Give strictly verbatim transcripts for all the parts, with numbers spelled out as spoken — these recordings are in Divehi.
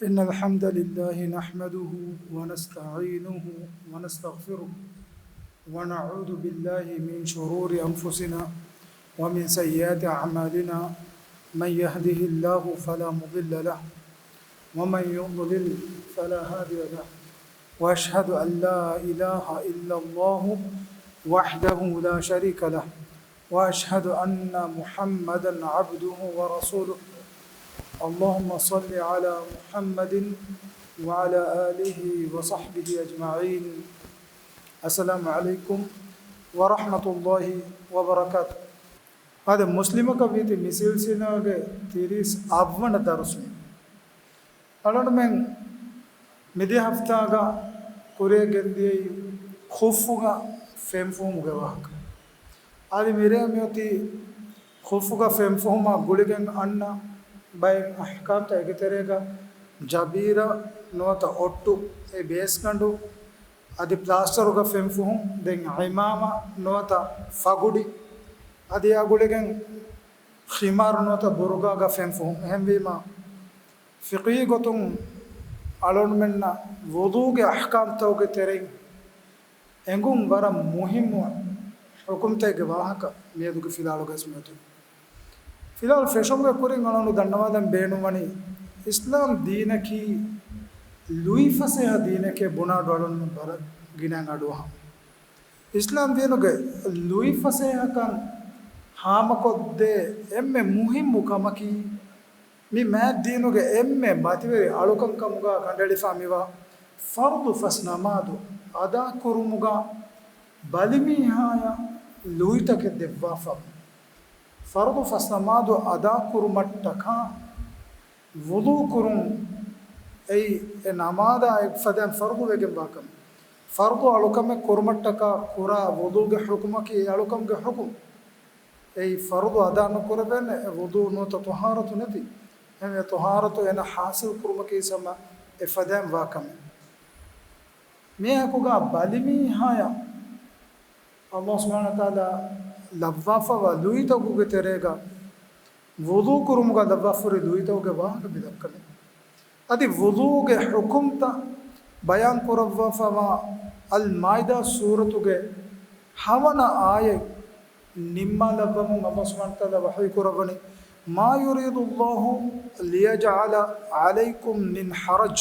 إن الحمد لله نحمده ونستعينه ونستغفره، ونعوذ بالله من شرور أنفسنا ومن سيئات أعمالنا. من يهده الله فلا مضل له، ومن يضلل فلا هادي له. وأشهد أن لا إله إلا الله وحده لا شريك له، وأشهد أن محمدا عبده ورسوله. اللهم صل على محمد وعلى آله وصحبه أجمعين. السلام عليكم ورحمة الله وبركاته. އާދެ، މުސްލިމަކަށް ވީތީ މި ސިލްސިލާގެ ތިރީސް އަށްވަނަ ދަރުސް މި. އަޅަނޑުމެން މިދިޔަ ހަފްތާގަ ކުރިއަށް ގެންދިޔައީ ޚުއްފުގަ ފެންފުހުމުގެ ވާހަކަ. އަދި މިރޭ މިއޮތީ ޚުއްފުގަ ފެންފުހުމާ ގުޅިގެން އަންނަ ބައެއް އަޙްކާމްތައް. އޭގެ ތެރޭގަ ޖަބީރާ ނުވަތަ އޮއްޓު، އެ ބޭސްގަނޑު، އަދި ޕްލާސްޓަރުގަ ފެންފުހުން، ދެން ޢިމާމާ ނުވަތަ ފަގުޑި، އަދި އާ ގުޅިގެން ޚިމާރު ނުވަތަ ބުރުގާގަ ފެންފުހުން. އެހެންވީމަ، ފިޤްހީ ގޮތުން އަޅުގަނޑުމެންނަށް ވުޟޫގެ އަޙްކާމްތަކުގެ ތެރެއިން އެނގުން ވަރަށް މުހިއްމު ޙުކުމްތަކެއްގެ ވާހަކަ މިއަދުގެ ފިލާވަޅުގައި މިއޮތީ. ފިލާވަޅު ފެށުމުގެ ކުރިން އަޅުގަނޑު ދަންނަވާލަން ބޭނުންވަނީ، އިސްލާމް ދީނަކީ ލުއިފަސޭހަ ދީނެކޭ ބުނާ އަޑު އަޅުގަނޑު ވަރަށް ގިނައިން އަޑުއަހަން. އިސްލާމް ދީނުގެ ލުއިފަސޭހަކަން ހާމަކޮށްދޭ އެންމެ މުހިއްމު ކަމަކީ، މި މާތް ދީނުގެ އެންމެ މަތިވެރި އަޅުކަން ކަމުގަ ކަނޑައެޅިފަ މިވާ ފަރުޟު ފަސް ނަމާދު އަދާކުރުމުގަ ބަލިމީހާޔަށް ލުއިތަކެއް ދެއްވާފަ. ފަރުޟު ފަސް ނަމާދު އަދާކުރުމަށްޓަކާ ވުޟޫ ކުރުން، އެއީ އެ ނަމާދާ އެއްފަދައިން ފަރުޟު ވެގެންވާ ކަމެއް. ފަރުޟު އަޅުކަމެއް ކުރުމަށްޓަކާ ކުރާ ވުޟޫގެ ޙުކުމަކީ އެ އަޅުކަމުގެ ޙުކުމް. އެއީ ފަރުޟު އަދާ ނުކުރެވޭނެ އެ ވުޟޫ ނުވަތަ ޠަހާރަތު ނެތި. އެހެންވެ ޠަހާރަތު އޭނަ ޙާޞިލް ކުރުމަކީ ހަމަ އެފަދައިން ވާ ކަމެއް. މިއާއެކުގަ ބަލިމީހާޔަށް ﷲ ސުބްޙާނަހޫ ވަތަޢާލާ ލައްވާފަވާ ލުއިތަކުގެ ތެރޭގަ ވުޟޫ ކުރުމުގަ ލައްވާފަހުރި ލުއިތަކުގެ ވާހަކަ މި ދައްކަނީ. އަދި ވުޟޫގެ ޙުކުމްތައް ބަޔާން ކުރައްވާފަވާ އަލް މާއިދާ ސޫރަތުގެ ހަވަނަ އާޔަތް ނިންމާލައްވަމުން ﷲ ސުބްޙާނަހޫ ވަތަޢާލާ ވަޙީ ކުރައްވަނީ، ما يريد الله ليجعل عليكم من حرج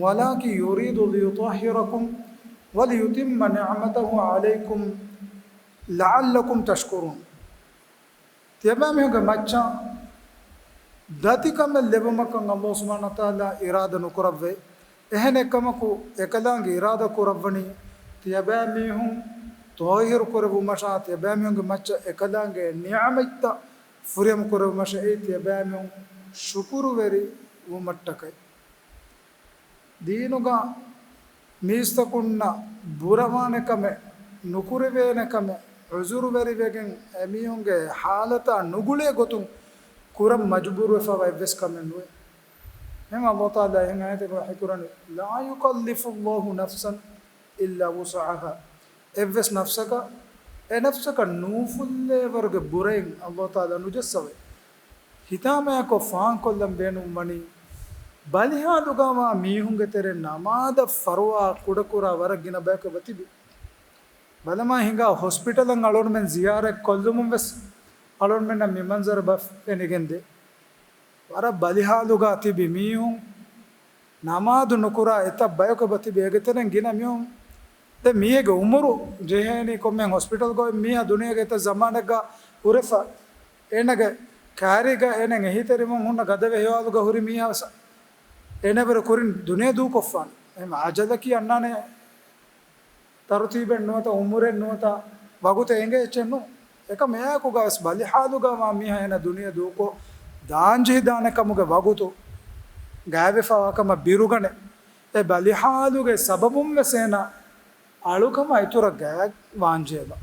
ولكن يريد ليطهركم وليتم نعمته عليكم لعلكم تشكرون. ތިޔަބައިމީހުންގެ މައްޗަށް ދަތިކަމެއް ލެއްވުމަކަށް ﷲ ސުބްޙާނަހޫ ވަތަޢާލާ އިރާދަ ނުކުރައްވައި. އެހެނެއްކަމަކު، އެކަލާނގެ އިރާދަ ކުރައްވަނީ ތިޔަބައިމީހުން ޠާހިރު ކުރެއްވުމަށާ، ތިޔަބައިމީހުންގެ މައްޗަށް އެކަލާނގެ ނިޢުމަތްތައް ފުރިހަމަ ކުރެއްވުމަށާއި، ތިޔަބައިމީހުން ޝުކުރުވެރި ވުމަށްޓަކައި. ދީނުގަ މީސްތަކުންނަށް ބުރަވާނެ ކަމެއް، ނުކުރެވޭނެ ކަމެއް، ޢުޛުރުވެރިވެގެން އެމީހުންގެ ޙާލަތާ ނުގުޅޭ ގޮތުން ކުރަން މަޖުބޫރުވެފަވާ އެއްވެސް ކަމެއް ނުވޭ. އެހެން ﷲ ތަޢާލާ އެހެން އާޔަތެއްގަ ވަޙީކުރަނީ، لا يكلف الله نفسا إلا وسعها. އެއްވެސް ނަފްސަކަށް، އެ ނަފްސަކަށް ނޫފުއްލޭވަރުގެ ބުރައިން ﷲ ތަޢާލާ ނުޖައްސަވައި. ހިތާމަޔާކޮށް ފާހަގަކޮށްލަން ބޭނުންވަނީ، ބަލިހާލުގަވާ މީހުންގެ ތެރެއިން ނަމާދަށް ފަރުވާ ކުޑަކުރާ ވަރަށް ގިނަ ބަޔަކު އެބަ ތިބި. ބަލަމާ ހިނގާ ހޮސްޕިޓަލަށް އަޅުގަނޑުމެން ޒިޔާރަތް ކޮށްލުމުން ވެސް އަޅުގަނޑުމެންނަށް މި މަންޒަރު އެބަ ފެނިގެންދޭ. ވަރަށް ބަލިހާލުގަ ތިބި މީހުން، ނަމާދު ނުކުރާ އެތައް ބަޔަކު އެބަ ތިބި. އޭގެ ތެރެއިން ގިނަ މީހުން، ދެން މީހެއްގެ އުމުރު ޖެހޭނީ ކޮންމެ ހޮސްޕިޓަލްގަ އޮތް މީހާ ދުނިޔޭގަ އެތައް ޒަމާނެއްގަ ހުރެފަ. އޭނަގެ ކާރީގަ އޭނަ އެހީތެރިވުން ހުންނަ ގަދަވެ ހިޔާލުގަ ހުރި މީހާ ވެސް އޭނަ ވަރަށް ކުރިން ދުނިޔެ ދޫކޮށްފާނެ. އެހެން އަޖަލަކީ އަންނާނެ ތަރުތީބެއް ނުވަތަ އުމުރެއް ނުވަތަ ވަގުތެއް އެނގޭ އެއްޗެއް ނޫން. އެކަމަ އެއާއެކުގަވެސް ބަލިހާލުގަ ވާ މީހާ އޭނަ ދުނިޔެ ދޫކޮށް ދާންޖެހިދާނެ ކަމުގެ ވަގުތު ގާތްވެފަވާ ކަމަށް ބިރުގަނެ. އެ ބަލިހާލުގެ ސަބަބުން ވެސް އޭނަ އަޅުކަމާ އިތުރަށް ގާތް ވާންޖެހޭބަ.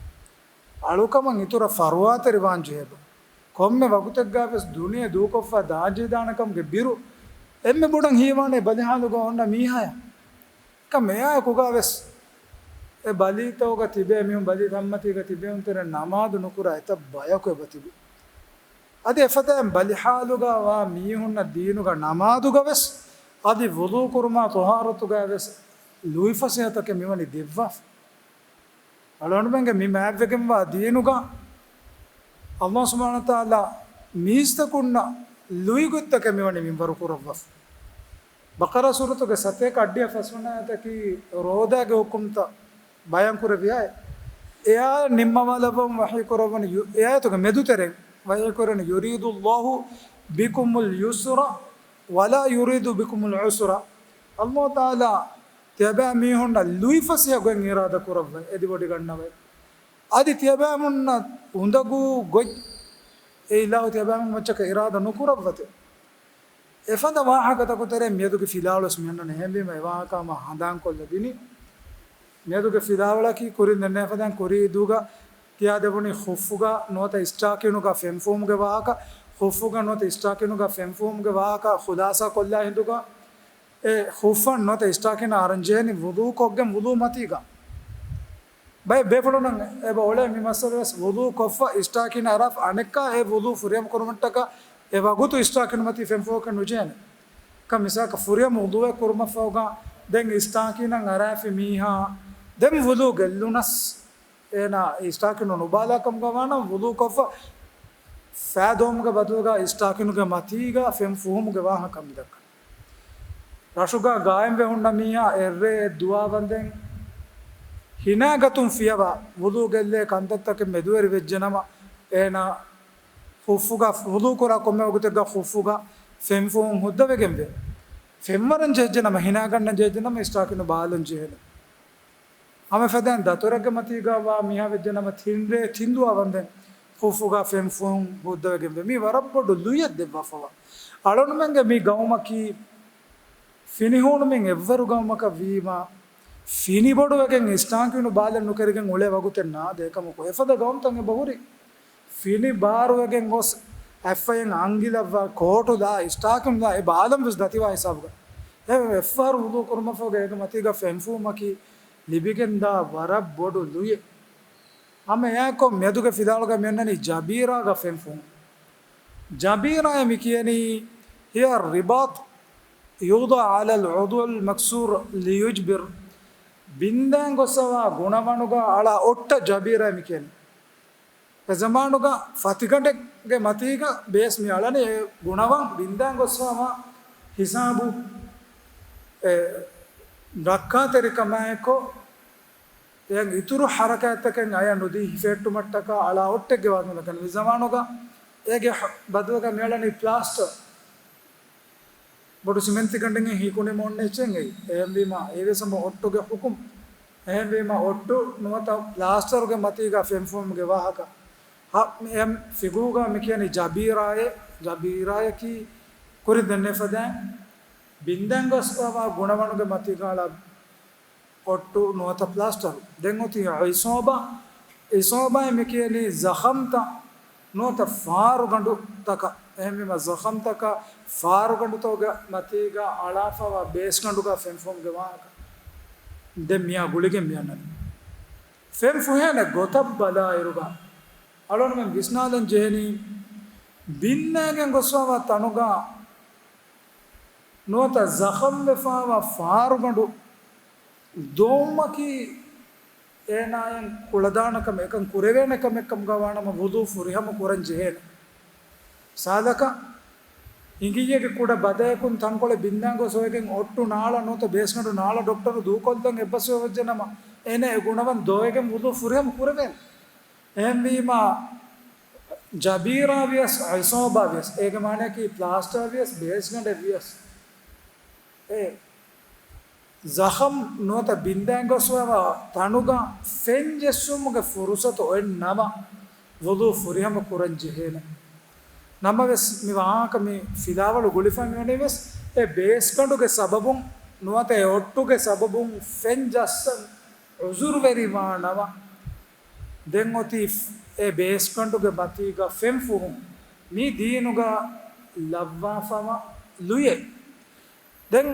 އަޅުކަމަށް އިތުރަށް ފަރުވާތެރި ވާންޖެހޭބަ. ކޮންމެ ވަގުތެއްގަވެސް ދުނިޔެ ދޫކޮށްފަ ދާންޖެހިދާނެ ކަމުގެ ބިރު އެންމެ ބޮޑަށް ހީވާނެ ބަލިހާލުގަ އޮންނަ މީހާޔަށް. އެކަމަ އެއާއެކުގަވެސް އެ ބަލީތަކުގަ ތިބޭ މީހުން، ބަލީ ތަންމަތީގަ ތިބޭ މީހުން ތެރެއިން ނަމާދު ނުކުރާ އެތައް ބަޔަކު އެބަ ތިބި. އަދި އެފަދައިން ބަލިހާލުގަ ވާ މީހުންނަށް ދީނުގަ ނަމާދުގަވެސް އަދި ވުޟޫ ކުރުމާ ޠަހާރަތުގައި ވެސް ލުއިފަސޭހަތަކެއް މިވަނީ ދެއްވާފަ. އަޅުގަނޑުމެންގެ މި މާތްވެގެންވާ ދީނުގަ ﷲ ސުބްޙާނަހޫ ވަތަޢާލާ މީސްތަކުންނަށް ލުއިގޮތްތަކެއް މިވަނީ މިންވަރު ކުރައްވާފަ. ބަޤަރާ ސޫރަތުގެ ސަތޭކަ އަށްޑިހަ ފަސްވަނަ އާޔަތަކީ ރޯދާގެ ޙުކުމްތައް ބަޔާންކުރެއްވި އާޔަތް. އެ އާޔަތް ނިންމަވާލައްވަމުން ވަޙީކުރައްވަނީ، ޔު-، އެ އާޔަތުގެ މެދުތެރެއިން ވަޙީކުރަނީ، يريد الله بكم اليسر ولا يريد بكم العسر. ﷲ ތަޢާލާ ތިޔަބައިމީހުންނަށް ލުއިފަސޭހަ ގޮތް އިރާދަ ކުރައްވައި، އެދިވޮޑިގަންނަވައި. އަދި ތިޔަބައިމީހުންނަށް އުނދަގޫ ގޮތް އެ އިލާހު ތިޔަބައިމީހުން މައްޗަކަށް އިރާދަ ނުކުރައްވަތެ. އެފަދަ ވާހަކަތަކު ތެރޭ މިއަދުގެ ފިލާވަޅުވެސް މިއަންނަނީ. އެހެންވީމަ އެ ވާހަކަ ހަމަ ހަނދާންކޮށްލަދިނީ. މިއަދުގެ ފިލާވަޅަކީ ކުރިން ދެންނެވި ފަދައިން ކުރީ އިދޫގަ ކިޔާދެވުނީ ޚުއްފުގަ ނުވަތަ އިސްޓާކީނުގަ ފެންފުހުމުގެ ވާހަކަ. ޚުއްފުގަ ނުވަތަ އިސްޓާކީނުގަ ފެންފުހުމުގެ ވާހަކަ ޚުލާސާ ކޮށްލާ ހިނދުގަ، އެ ޚުއްފަން ނުވަތަ އިސްޓާކީން އަރަން ޖެހެނީ ވުޟޫ ކޮށްގެން ވުޟޫ މަތީގަ. ބައެއް ބޭފުޅުންނަށް އެބަ އުޅޭ މި މައްސަލަ ވެސް، ވުޟޫ ކޮށްފަ އިސްޓާކީން އަރާފަ އަނެއްކާ އެ ވުޟޫ ފުރިހަމަ ކުރުމަށްޓަކާ އެ ވަގުތު އިސްޓާކީނު މަތީ ފެންފުހަކަށް ނުޖެހޭނެ. ކަ މިސާލަކަށް ފުރިހަމަ ވުޟޫއެއް ކުރުމަށްފަހުގަ ދެން އިސްޓާކީނަށް އަރާފި މީހާ ދެން ވުޟޫ ގެއްލުނަސް، އޭނާ އިސްޓާކީނު ނުބާލާ ކަމުގަ ވާނަމަ ވުޟޫ ކޮށްފަ ފައި ދޮވުމުގެ ބަދަލުގަ އިސްޓާކީނުގެ މަތީގަ ފެން ފުހުމުގެ ވާހަކަ މިދައްކަނީ. ރަށުގަ ގާއިމްވެ ހުންނަ މީހާ އެއްރޭ އެއްދުވާ ވަންދެން ހިނާގަތުން ފިޔަވާ ވުޟޫ ގެއްލޭ ކަންތައްތަކެއް މެދުވެރި ވެއްޖެނަމަ، އޭނާ ޚުއްފުގަ ވުޟޫ ކުރާ ކޮންމެ ވަގުތެއްގަ ޚުއްފުގަ ފެން ފުހުން ހުއްދަވެގެންވޭ. ފެންވަރަން ޖެހިއްޖެނަމަ ހިނާގަންނަން ޖެހިއްޖެނަމަ އިސްޓާކީނު ބާލަން ޖެހޭނެ. ހަމައެފަދައިން ދަތުރެއްގެ މަތީގަ ވާ މީހާ ވެއްޖެނަމަ ތިންރޭ ތިންދުވާ ވަންދެން ޚުއްފުގަ ފެން ފުހުން ހުއްދަވެގެންވޭ. މީ ވަރަށް ބޮޑު ލުޔެއް ދެއްވާފަވާ. އަޅުގަނޑުމެންގެ މި ގައުމަކީ ފިނި ހޫނުމިން އެއްވަރު ގައުމަކަށް ވީމަ، ފިނި ބޮޑުވެގެން އިސްޓާކީނު ބާލަން ނުކެރިގެން އުޅޭ ވަގުތެއް ނާދޭ. އެކަމަކު އެފަދަ ގައުމުތައް އެބަހުރި. ފިނި ބާރުވެގެން ގޮސް އަތްފަޔަށް އަނގިލައްވާ، ކޯޓުލާ، އިސްޓާކީނުލާ އެ ބާލަން ވެސް ދަތިވާ ހިސާބުގަ. އެ އެއްފަހަރު ވުޟޫ ކުރުމަށްފަހުގަ އޭގެ މަތީގަ ފެން ފުހުމަކީ ލިބިގެންދާ ވަރަށް ބޮޑު ލުޔެއް. ހަމަ އެއާއެއްކޮށް މިއަދުގެ ފިލާވަޅުގަ މިއަންނަނީ ޖަބީރާގަ ފެން ފުހުން. ޖަބީރާއޭ މި ކިޔަނީ، هي الرباط يوضع على العضو المكسور ليجبر. ބިންދާން ގޮސްފަވާ ގުނަވަނުގަ އަޅާ އޮށްޓަށް ޖަބީރާއޭ މި ކިޔަނީ. އެ ޒަމާނުގަ ފަތިގަނޑެއްގެ މަތީގަ ބޭސް މި އަޅަނީ އެ ގުނަވަން ބިންދާން ގޮސްފަވާ ހިސާބު، އެ ރައްކާތެރިކަމާއެކު، އެއަށް އިތުރު ހަރަކާތްތަކެއް އަޔަށް ނުދީ ހިފެހެއްޓުމަށްޓަކާ އަޅާ އޮށްޓެއްގެ ވާހަކަ މި ދައްކަނީ. މި ޒަމާނުގަ އޭގެ ހަ-، ބަދަލުގަ މި އަޅަނީ ޕްލާސްޓަރ. ބޮޑު ސިމެންތި ގަނޑެއް ހީކުނި މޯންނެ އެއްޗެއް އެއީ. އެހެންވީމަ އެވެސް ހަމަ އޮށްޓުގެ ޙުކުމް. އެހެންވީމަ އޮށްޓު ނުވަތަ ޕްލާސްޓަރުގެ މަތީގަ ފެން ފުހުމުގެ ވާހަކަ. ހަ-، އެ ފިގޫގަ މި ކިޔަނީ ޖަބީރާއޭ، ޖަބީރާޔަކީ ކުރިން ދެންނެވި ފަދައިން ބިންދާން ގޮސްފަވާ ގުނަވަނުގެ މަތީގަ އަޅާ އޮށްޓު ނުވަތަ ޕްލާސްޓަރު. ދެން އޮތީ އިޞާބާ. އިޞާބާއޭ މި ކިޔަނީ ޒަޚަމްތައް ނުވަތަ ފާރުގަނޑުތަކަށް. އެހެންވީމަ ޒަޚަމްތަކަށް ފާރުގަނޑުތަކުގެ މަތީގަ އަޅާފަވާ ބޭސްގަނޑުގަ ފެން ފުހުމުގެ ވާހަކަ. ދެން މިއާ ގުޅިގެން މިއަންނަނީ. ފެން ފުހޭނެ ގޮތަށް ބަލާއިރުގަ އަޅުގަނޑުމެން ވިސްނާލަން ޖެހެނީ، ބިންދާގެން ގޮސްފަވާ ތަނުގަ ނުވަތަ ޒަޚަމްވެފަވާ ފާރުގަނޑު ދޮވުމަކީ އޭނާއަށް ކުޅަދާނަ ކަމެއް، އެކަން ކުރެވޭނެ ކަމެއް ކަމުގަ ވާނަމަ ވުޟޫ ފުރިހަމަ ކުރަން ޖެހޭނެ. މިސާލަކަށް، އިނގިއްޔެއްގެ ކުޑަ ބަދަޔަކުން ތަންކޮޅެއް ބިންދާން ގޮސް އޮވެގެން އޮށްޓު ނާޅަ ނުވަތަ ބޭސްގަނޑު ނާޅަ ޑޮކްޓަރު ދޫކޮށްލަން އެއްބަސްވެވައްޖެނަމަ، އޭނަ އެ ގުނަވަން ދޮވެގެން ވުޟޫ ފުރިހަމަ ކުރެވޭނެ. އެހެންވީމާ، ޖަބީރާ ވިޔަސް، އިޞާބާ ވިޔަސް، އޭގެ މާނައަކީ ޕްލާސްޓާ ވިޔަސް، ބޭސްގަނޑެއް ވިޔަސް، އެ ޒަޚަމް ނުވަތަ ބިންދާން ގޮސްފަވާ ތަނުގަ ފެން ޖެއްސުމުގެ ފުރުސަތު އޮތް ނަމަ، ވުޟޫ ފުރިހަމަ ކުރަން ޖެހޭނެ. ނަމަވެސް، މި ވާހަކަ މި ފިލާވަޅު ގުޅިފަ މިވަނީ ވެސް، އެ ބޭސްގަނޑުގެ ސަބަބުން ނުވަތަ އެ އޮއްޓުގެ ސަބަބުން ފެން ޖައްސަން ޢުޛުރުވެރިވާނަމަ، ދެން އޮތީ އެ ބޭސްގަނޑުގެ މަތީގަ ފެން ފުހުން މީ ދީނުގަ ލައްވާފަވާ ލުޔެއް. ދެން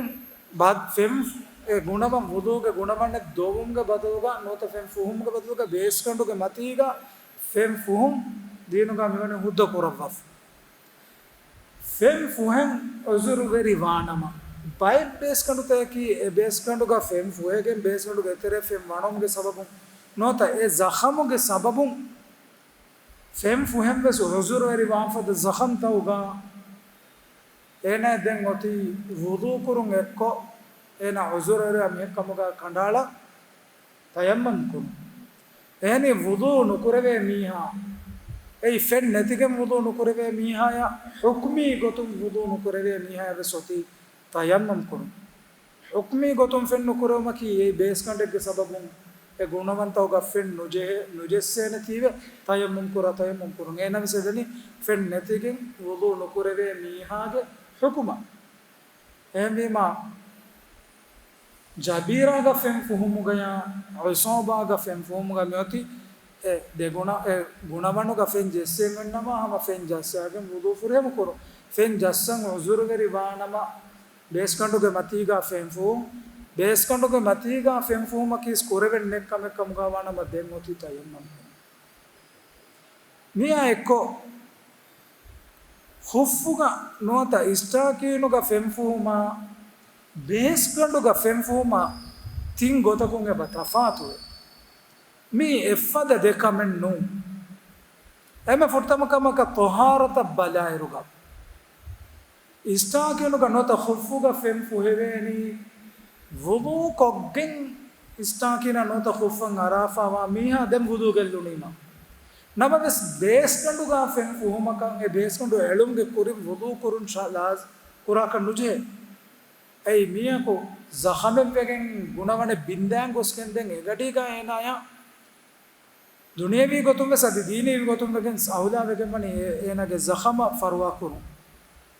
ބަ-، ފެން އެ ގުނަވަން، ވުޟޫގެ ގުނަވަން ދޮވުމުގެ ބަދަލުގަ ނުވަތަ ފެން ފުހުމުގެ ބަދަލުގަ ބޭސްގަނޑުގެ މަތީގަ ފެން ފުހުން ދީނުގަ މިވަނީ ހުއްދަ ކުރައްވާފަ. ފެން ފުހެން ޢުޛުރުވެރި ވާނަމަ، ބައެއް ބޭސްގަނޑުތަކަކީ އެ ބޭސްގަނޑުގަ ފެން ފުހެގެން ބޭސްގަނޑުގެ އެތެރެ ފެން ވަނުމުގެ ސަބަބުން ނުވަތަ އެ ޒަޚަމުގެ ސަބަބުން ފެން ފުހެން ވެސް ޢުޛުރުވެރި ވާފަދަ ޒަޚަމްތަކުގަ އޭނާ ދެން އޮތީ ވުޟޫ ކުރުން އެއްކޮށް، އޭނާ ޢުޛުރުވެރި މީހެއް ކަމުގަ ކަނޑައަޅާ ތަޔައްމަމް ކުރުން. އެހެނީ ވުޟޫ ނުކުރެވޭ މީހާ، އެއީ ފެން ނެތިގެން ވުޟޫ ނުކުރެވޭ މީހާޔަށް ޙުކުމީ ގޮތުން ވުޟޫ ނުކުރެވޭ މީހާޔަށް ވެސް އޮތީ ތަޔައްމަމް ކުރުން. ޙުކުމީ ގޮތުން ފެން ނުކުރެވުމަކީ އެއީ ބޭސްގަނޑެއްގެ ސަބަބުން އެ ގުނަވަންތަކުގަ ފެން ނުޖެހޭ، ނުޖެއްސޭނެތީވެ ތަޔައްމަމް ކުރާ، ތަޔައްމަމް ކުރުން. އޭނަވެސް އެދެނީ ފެން ނެތިގެން ވުޟޫ ނުކުރެވޭ މީހާގެ ޙުކުމަށް. އެހެންވީމާ، ޖަބީރާގަ ފެން ފުހުމުގަޔާ، އިޞާބާގަ ފެން ފުހުމުގަ މިއޮތީ އެ ދެ ގުނަ، އެ ގުނަވަނުގަ ފެން ޖެއްސެވެންނަމަ، ހަމަ ފެން ޖައްސާގެން ވުޟޫ ފުރިހަމަ ކުރުން. ފެން ޖައްސަން ޢުޛުރުވެރި ވާނަމަ، ބޭސްގަނޑުގެ މަތީގަ ފެން ފުހުން. ބޭސްގަނޑުގެ މަތީގަ ފެން ފުހުމަކީ ވެސް ކުރެވެން ނެތް ކަމެއް ކަމުގަ ވާނަމަ، ދެން އޮތީ ތަޔައްމަމް ކުރުން. މިއާ އެއްކޮށް، ޚުއްފުގަ ނުވަތަ އިސްޓާކީނުގަ ފެންފުހުމާ، ބޭސްގަނޑުގަ ފެންފުހުމާ ތިން ގޮތަކުން އެބަ ތަފާތުވޭ. މީ އެއްފަދަ ދެ ކަމެއް ނޫން. އެންމެ ފުރަތަމަ ކަމަކަށް ޠަހާރަތަށް ބަލާއިރުގަ، އިސްޓާކީނުގަ ނުވަތަ ޚުއްފުގަ ފެން ފުހެވޭނީ، ވުޟޫ ކޮށްގެން އިސްޓާކީނަށް ނުވަތަ ޚުއްފަށް އަރާފަވާ މީހާ ދެން ވުޟޫ ގެއްލުނީމަ. ނަމަވެސް، ބޭސްގަނޑުގަ ފެން ފުހުމަކަށް އެ ބޭސްގަނޑު އެޅުމުގެ ކުރިން ވުޟޫ ކުރުން ޝަ-، ލާޒް-، ކުރާކަށް ނުޖެހޭ. އެއީ މީހަކު ޒަޚަމެއްވެގެން ގުނަވަނެއް ބިންދާން ގޮސްގެން ދެން އެގަޑީގަ އޭނާޔަށް ދުނިޔެވީ ގޮތުން ވެސް އަދި ދީނީ ގޮތުން ވެގެން އައުލާ ވެގެން ވަނީ އޭ-، އޭނާގެ ޒަޚަމަށް ފަރުވާ ކުރުން.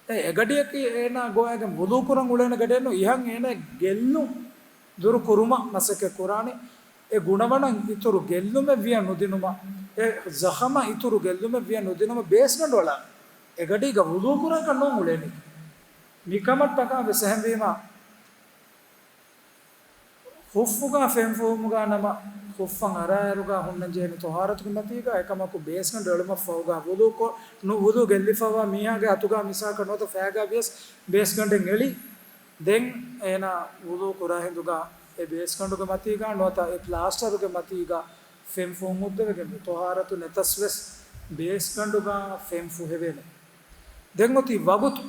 އެ އެގަޑިއަކީ އޭނާ ގޮވައިގެން ވުޟޫ ކުރަން އުޅޭނެ ގަޑިއެއް ނޫން. އިހަށް އޭނާ ގެއްލުން ދުރު ކުރުމަށް މަސައްކަތް ކުރާނެ. އެ ގުނަވަނަށް އިތުރު ގެއްލުމެއް ވިޔަ ނުދިނުމަށް، އެ ޒަޚަމަށް އިތުރު ގެއްލުމެއް ވިޔަ ނުދިނުމަށް ބޭސްގަނޑު އަޅާ އެގަޑީގަ ވުޟޫ ކުރާކަށް ނޫން އުޅޭނީ. މިކަމަށްޓަކާ ވެސް އެހެންވީމާ، ޚުއްފުގަ ފެން ފުހުމުގަ ނަމަ، ޚުއްފަށް އަރާއިރުގަ ހުންނަންޖެހޭނެ ޠަހާރަތުގެ މަތީގަ، އެކަމަކު ބޭސްގަނޑު އެޅުމަށްފަހުގަ ވުޟޫ ކޮ-، ނު-، ވުޟޫ ގެއްލިފައިވާ މީހާގެ އަތުގަ މިސާލަކަށް ނުވަތަ ފައިގަ ވިޔަސް ބޭސްގަނޑެއް އެޅި، ދެން އޭނާ ވުޟޫ ކުރާ ހިނދުގަ އެ ބޭސްގަނޑުގެ މަތީގަ ނުވަތަ އެ ޕްލާސްޓަރުގެ މަތީގަ ފެން ފުހުން ހުއްދަވެގެން ޠަހާރަތު ނެތަސް ވެސް ބޭސްގަނޑުގަ ފެން ފުހެވޭނެ. ދެން އޮތީ ވަގުތު.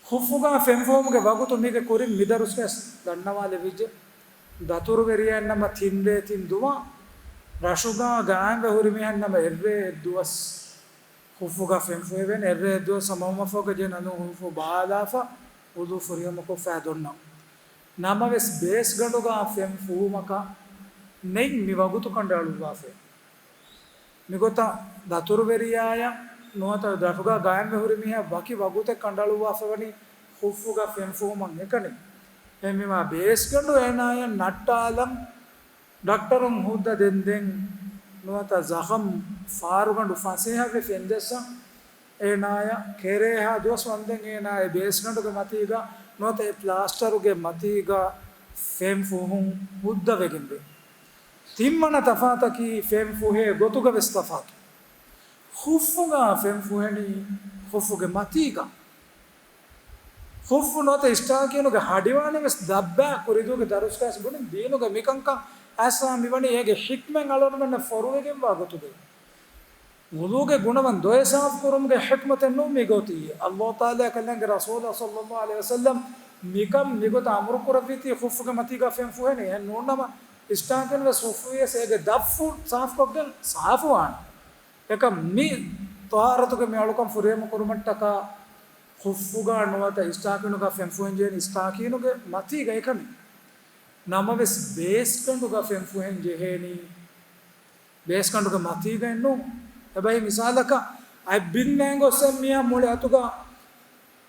ޚުއްފުގަ ފެން ފުހުމުގެ ވަގުތު މީގެ ކުރިން މި ދަރުސްގައި ދަންނަވާލެވިއްޖެ. ދަތުރުވެރިޔާއެއްނަމަ ތިން ރޭ ތިން ދުވަހު، ރަށުގަ ގާތްވެ ހުރި މީހެއްނަމަ އެއް ރޭ އެއް ދުވަސް ޚުއްފުގަ ފެން ފުހެވޭނެ. އެއް ރޭ އެއް ދުވަސް ހަމަހުމަށްފަހުގަ ޖެހޭނެ އަންނަ ޚުއްފު ބާލާފަ ވުޟޫ ފުރިހަމަކޮށްފަ ދޮންނަން. ނަމަވެސް ބޭސްގަނޑުގަ ފެން ފުހުމަކަށް ނެތް މި ވަގުތު ކަނޑައަޅުއްވާފައި. މިގޮތަށް ދަތުރުވެރިޔާއަށް ނުވަތަ ރަށުގަ ގާތްވެ ހުރި މީހާ ވަކި ވަގުތެއް ކަނޑައަޅުއްވާފަވަނީ ޚުއްފުގަ ފެން ފުހުމަށް އެކަނި. އެހެންވީމާ ބޭސްގަނޑު އޭނާޔަށް ނައްޓާލަން ޑޮކްޓަރުން ހުއްދަ ދެންދެން ނުވަތަ ޒަޚަމް ފާރުގަނޑު ފަސޭހަވެ ފެން ޖައްސަން އޭނާޔަށް ކެރޭހާ ދުވަސް ވަންދެން އޭނާ އެ ބޭސްގަނޑުގެ މަތީގަ ނުވަތަ އެ ޕްލާސްޓަރުގެ މަތީގަ ފެން ފުހުން ހުއްދަވެގެންވޭ. ތިންވަނަ ތަފާތަކީ ފެން ފުހޭ ގޮތުގަ ވެސް ތަފާތު. ޚުއްފުގަ ފެން ފުހެނީ ޚުއްފުގެ މަތީގަ. ޚުއްފު ނުވަތަ އިސްޓާކީނުގެ ހަޑިވާނީ ވެސް ދައްބާ. ކުރިދޫގެ ދަރުސްގައި ވެސް ބުނިން ދީނުގަ މިކަންކަން އައިސްފަ މިވަނީ އޭގެ ޙިކްމަތް އަޅުގަނޑުމެންނަށް ފޮރުވެގެންވާ ގޮތުގައި. ވުޟޫގެ ގުނަވަން ދޮވެ ސާފު ކުރުމުގެ ޙިކްމަތެއް ނޫން މި ގޮތީ. އައްލާހު ތަޢާލާ ކަލޭގެ ރަސޫލާ ޞައްލައްލާހު ޢަލައިހި ވަސައްލަމް މިކަން މިގޮތަށް އަމުރު ކުރެއްވީތީ ޚުއްފުގެ މަތީގަ ފެން ފުހެނީ. އެހެން ނޫންނަމަ އިސްޓާކީނު ވެސް ޚުއްފު ވިޔަސް އޭގެ ދަށްފުށް ސާފުކޮށްގެން ސާފުވާނެ. އެކަމް މި ޠަހާރަތުގެ މި އަޅުކަން ފުރިހަމަ ކުރުމަށްޓަކާ ޚުއްފުގަ ނުވަތަ އިސްޓާކީނުގަ ފެން ފުހެންޖެހޭނީ އިސްޓާކީނުގެ މަތީގަ އެކަނި. ނަމަވެސް ބޭސްގަނޑުގަ ފެން ފުހެން ޖެހޭނީ ބޭސްގަނޑުގެ މަތީގައެއް ނޫން. އެބައި މިސާލަކަށް އަތް ބިން ނޭނގޮސް އެއް މީހާ މުޅި އަތުގަ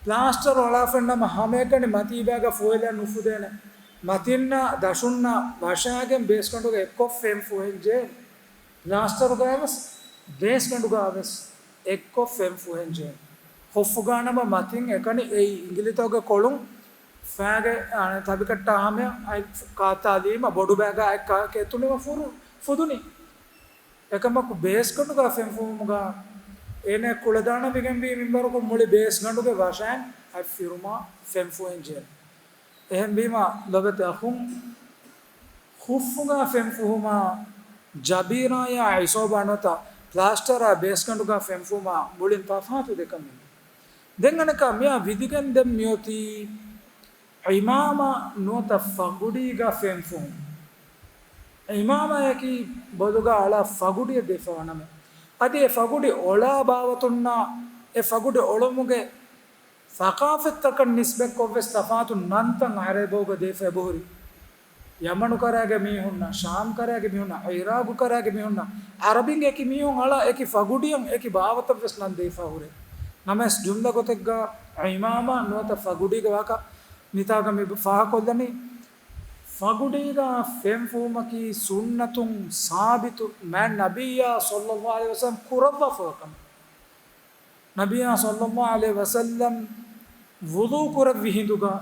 ޕްލާސްޓަރު އަޅާފައިންނަމަ ހަމައެކަނި މަތީ ބައިގަ ފުހެލައި ނުފުދޭނެ. މަތިންނާ ދަށުންނާ ވަށާގެން ބޭސްގަނޑުގަ އެއްކޮށް ފެން ފުހެން ޖެހޭނެ. ޕްލާސްޓަރުގައި ވެސް، ބޭސްގަނޑުގަ ވެސް އެއްކޮށް ފެން ފުހެން ޖެހޭނެ. ޚުއްފުގަ ނަމަ މަތިން އެކަނި އެއީ އިނގިލިތަކުގެ ކޮޅުން ފައިގެ، އަނެއް ތަބިކައްޓާ ހަމަޔަށް އަތް ކާތާލީމަ ބޮޑު ބައިގަ އަތް ކާ ކެތުނިމަ ފުރު-، ފުދުނީ. އެކަމަކު ބޭސްގަނޑުގަ ފެން ފުހުމުގަ އޭނަ ކުޅަދާނަވެގެންވީ މިންވަރަކު މުޅި ބޭސްގަނޑުގެ ވަށައިން ފިރުމާ ފެންފުހެން ޖެހޭ. އެހެންވީމަ ލޮބެތި އަޚުން، ޚުއްފުގަ ފެންފުހުމާ ޖަބީރާޔާ އިސޯބާ ނުވަތަ ޕްލާސްޓަރާ ބޭސްގަނޑުގަ ފެންފުހުމާ މުޅިން ތަފާތު ދެކަމެއް. ދެން އަނެކާ މިއާ ވިދިގެން ދެން މިއޮތީ ޢިމާމާ ނުވަތަ ފަގުޑީގަ ފެންފުހުން. ޢިމާމާޔަކީ ބޮލުގަ އަޅާ ފަގުޑިއެއް ދެފަވާ ނަމެއް. އަދި އެ ފަގުޑި އޮޅާ ބާވަތުންނާ އެ ފަގުޑި އޮޅުމުގެ ސަޤާފަތްތަކަށް ނިސްބަތްކޮށްވެސް ތަފާތު ނަންތައް ޢަރަބި ބަހުގަ ދީފަ އެބަހުރި. ޔަމަނު ކަރައިގެ މީހުންނަށް، ޝާމް ކަރައިގެ މީހުންނަށް، ޢިރާޤު ކަރައިގެ މީހުންނަށް، ޢަރަބިން އެކި މީހުން އަޅާ އެކި ފަގުޑިއަށް އެކި ބާވަތަށްވެސް ނަން ދީފަ ހުރޭ. ނަމަވެސް ޖުމްލަ ގޮތެއްގަ ޢިމާމާ ނުވަތަ ފަގުޑީގެ ވާހަކަ މިތާގަ މި ފާހަގަކޮށްލަނީ. ފަގުޑީގަ ފެންފުހުމަކީ ސުންނަތުން ސާބިތު މާތް ނަބިއްޔާ ޞައްލައްލާހު ޢަލައިހި ވަސައްލަމް ކުރައްވާފަވާ ކަމެއް. ނަބިއްޔާ ޞައްލައްލާހު ޢަލައިހި ވަސައްލަމް ވުޟޫ ކުރެއްވި ހިނދުގަ